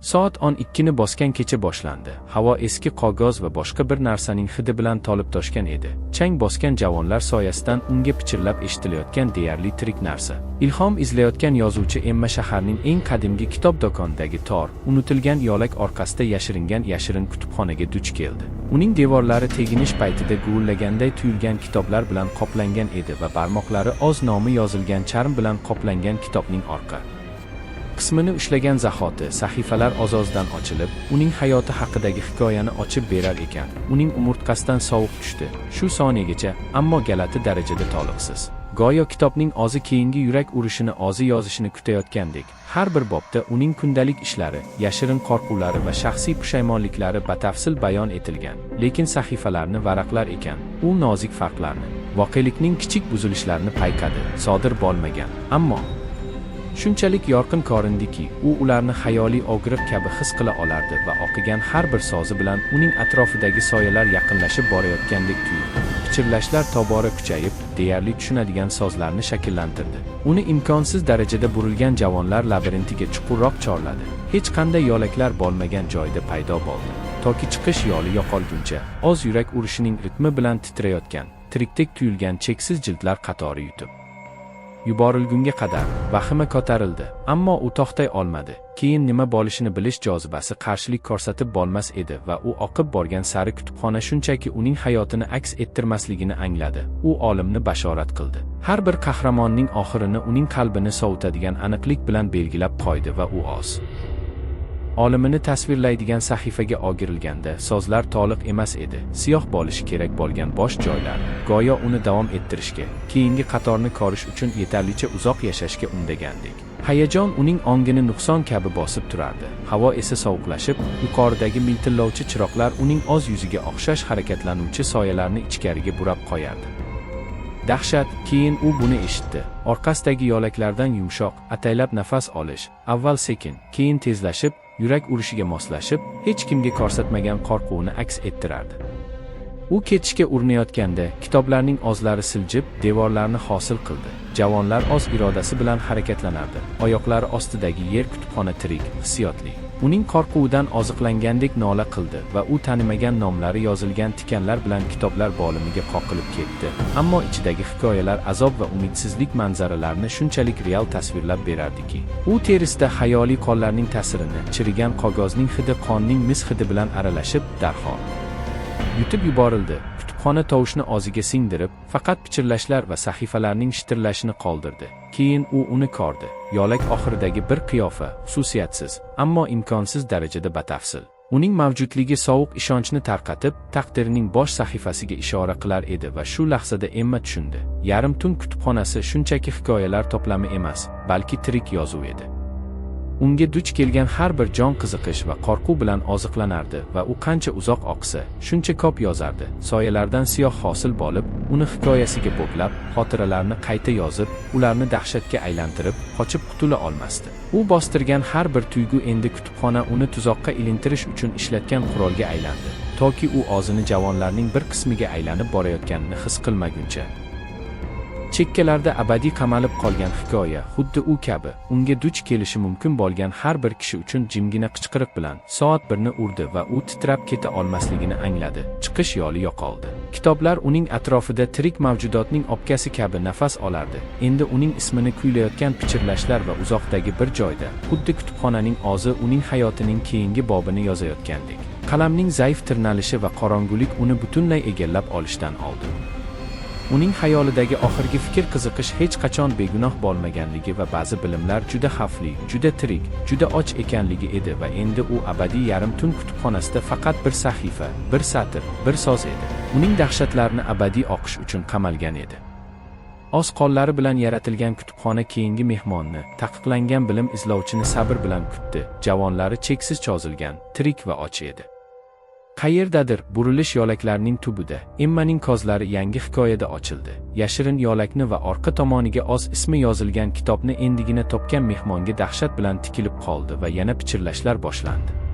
Soat 12ni bosgan kecha boshlandi. Havo eski qog'oz va boshqa bir narsaning hidi bilan to'lib toshgan edi. Chang bosgan javonlar soyasidan unga pichirlab eshitilayotgan deyarli tirik narsa. Ilhom izlayotgan yozuvchi Emma shaharning eng qadimgi kitob do'konidagi tor, unutilgan yo'lak orqasida yashiringan yashirin kutubxonaga duch keldi. Uning devorlari teginish paytida guvillaganday tuyulgan kitoblar bilan qoplangan edi va barmoqlari o'z nomi yozilgan charm bilan qoplangan kitobning orqa qismini ushlagan zahoti sahifalar oz-ozdan ochilib, uning hayoti haqidagi hikoyani ochib berar ekan. Uning umurtqasidan sovuq tushdi. Shu soniyagacha, ammo g'alati darajada toliqsiz. Go'yo kitobning o'zi keyingi yurak urishini o'zi yozishini kutayotgandek. Har bir bobda uning kundalik ishlari, yashirin qo'rquvlari va shaxsiy pushaymonliklari batafsil bayon etilgan. Lekin sahifalarni varaqlar ekan, u nozik farqlarni, voqelikning kichik buzilishlarini payqadi, sodir bo'lmagan. Ammo shunchalik yorqin ko'rindiki, u ularni xayoliy og'riq kabi his qila olardi va o'qigan har bir so'zi bilan uning atrofidagi soyalar yaqinlashib borayotgandek tuyuldi. Pichirlashlar tobora kuchayib, deyarli tushunadigan so'zlarni shakllantirdi. Uni imkonsiz darajada burilgan javonlar labirintiga chuqurroq chorladi. Hech qanday yo'laklar bo'lmagan joyda paydo bo'ldi. Toki chiqish yo'li yo'qolguncha, o'z yurak urishining ritmi bilan titrayotgan, tirikdek tuyulgan cheksiz jildlar qatori yutib yuborilgunga qadar vahima ko'tarildi, ammo u to'xtay olmadi. Keyin nima bo'lishini bilish jozibasi qarshilik ko'rsatib bo'lmas edi va u oqib borgan sari kutubxona shunchaki uning hayotini aks ettirmasligini angladi. U olimni bashorat qildi. Har bir qahramonning oxirini uning qalbini sovutadigan aniqlik bilan belgilab qo'ydi va u o'z olimini tasvirlaydigan sahifaga o'girilganda so'zlar to'liq emas edi. Siyoh bo'lishi kerak bo'lgan bo'sh joylar go'yo uni davom ettirishga, keyingi qatorni ko'rish uchun yetarlicha uzoq yashashga undagandek. Hayajon uning ongini nuqson kabi bosib turardi. Havo esa sovuqlashib, yuqoridagi miltillovchi chiroqlar uning o'z yuziga o'xshash harakatlanuvchi soyalarni ichkariga burab qo'yardi. Dahshat, keyin u buni eshitdi. Orqasidagi yo'laklardan yumshoq, ataylab nafas olish, avval sekin, keyin tezlashib, yurak urishiga moslashib, hech kimga ko'rsatmagan qo'rquvini aks ettirardi. U ketishga urinayotganda kitoblarning o'zlari siljib, devorlarni hosil qildi. Javonlar o'z irodasi bilan harakatlanardi. Oyoqlari ostidagi yer kutubxona tirik, hissiyotli. Uning qo'rquvidan oziqlangandek nola qildi va u tanimagan nomlari yozilgan tikanlar bilan kitoblar bo'limiga qoqilib ketdi. Ammo ichidagi hikoyalar azob va umidsizlik manzaralarini shunchalik real tasvirlab berardiki, u terisida xayoliy qo'llarning ta'sirini, chirigan qog'ozning hidi qonning mis hidi bilan aralashib, darhol yutib yuborildi. Kutubxona tovushni o'ziga singdirib, faqat pichirlashlar va sahifalarning shitirlashini qoldirdi. Keyin u uni ko'rdi. Yo'lak oxiridagi bir qiyofa, xususiyatsiz, ammo imkonsiz darajada batafsil. Uning mavjudligi sovuq ishonchni tarqatib, taqdirining bosh sahifasiga ishora qilar edi va shu lahzada Emma tushundi. Yarim tun kutubxonasi shunchaki hikoyalar to'plami emas, balki tirik yozuv edi. Unga duch kelgan har bir jon qiziqish va qo'rquv bilan oziqlanardi va u qancha uzoq oqsa, shuncha ko'p yozardi. Soyalardan siyoh hosil bo'lib, uni hikoyasiga bo'glab, xotiralarni qayta yozib, ularni dahshatga aylantirib, qochib qutula olmasdi. U bostirgan har bir tuyg'u endi kutubxona uni tuzoqqa ilintirish uchun ishlatgan qurolga aylandi. Toki u o'zini javonlarning bir qismiga aylanib borayotganini his qilmaguncha. Chekkalarda abadiy qamalib qolgan hikoya, xuddi u kabi, unga duch kelishi mumkin bo'lgan har bir kishi uchun jimgina qichqiriq bilan soat 1ni urdi va u titrab keta olmasligini angladi. Chiqish yo'li yo'qoldi. Kitoblar uning atrofida tirik mavjudotning o'pkasi kabi nafas olardi. Endi uning ismini kuylayotgan pichirlashlar va uzoqdagi bir joyda, xuddi kutubxonaning o'zi uning hayotining keyingi bobini yozayotgandek. Qalamning zaif tirnalishi va qorong'ulik uni butunlay egallab olishdan oldin. Uning xayolidagi oxirgi fikr qiziqish hech qachon begunoh bo'lmaganligi va ba'zi bilimlar juda xavfli, juda tirik, juda och ekanligi edi va endi u abadiy yarim tun kutubxonasida faqat bir sahifa, bir satr, bir so'z edi. Uning dahshatlarini abadiy oqish uchun qamalgan edi. O'z qo'llari bilan yaratilgan kutubxona keyingi mehmonni, taqiqlangan bilim izlovchini sabr bilan kutdi. Javonlari cheksiz cho'zilgan, tirik va och edi. Qayerdadir burilish yo'laklarning tubida Emmaning ko'zlari yangi hikoyada ochildi. Yashirin yo'lakni va orqa tomoniga o'z ismi yozilgan kitobni endigina topgan mehmonga dahshat bilan tikilib qoldi va yana pichirlashlar boshlandi.